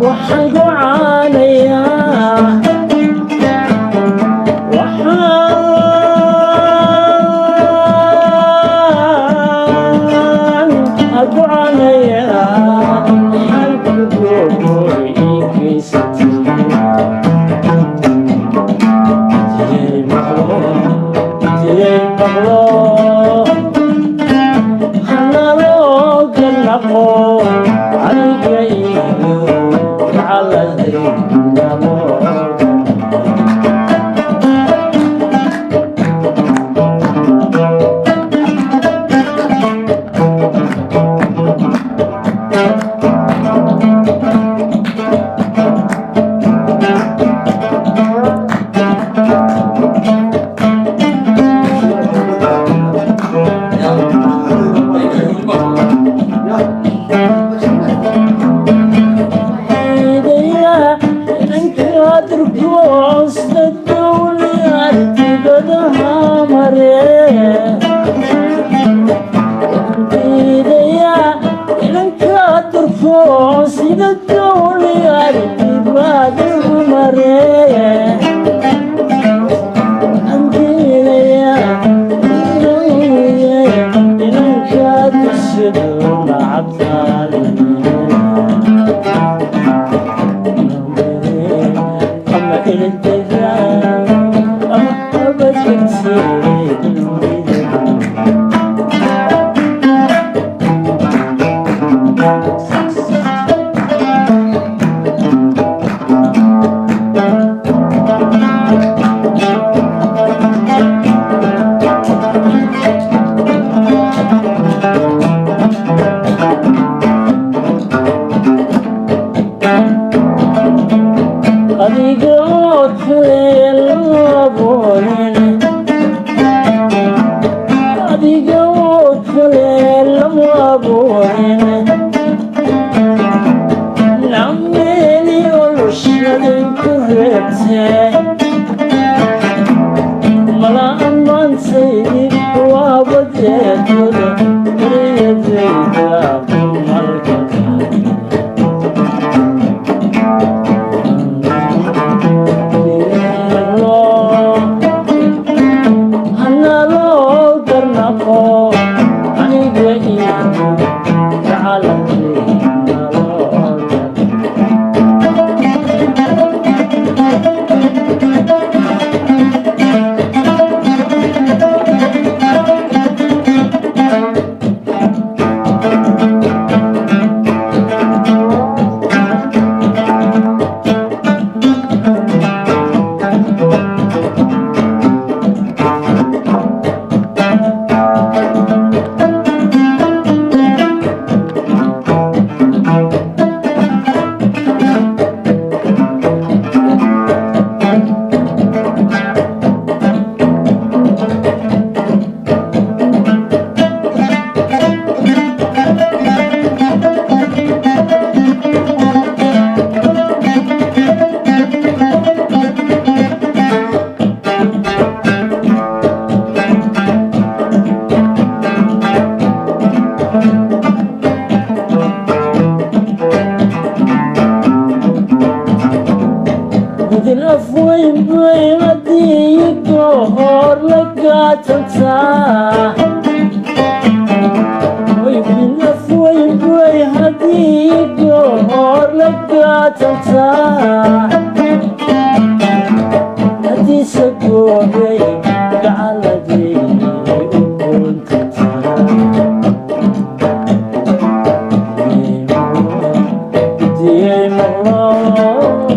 Waxaan gocaanayaa, waxaan gocaanayaa xalka goor ii geysatay. Diyay maqlo, diyay maqlo, hanaloo ganaqo aniga iyo gacaladay naloo. Sida dowli artibada mare. Adiga oo kale lama abuurin, adiga oo kale lama abuurin, nameeli oloshaday ku reebtee, mala ammaantaydi waabadeedooda ereyadayda malka. Hanaloo garnaqo aniga iyo gacaladey naloo. Gudin afweyn bay haddii goor la gaatantaa. Gudin afweyn bay haddii goor la gaatantaa, haddiise goobay gacaladii u guntataa. Diyay maqlo.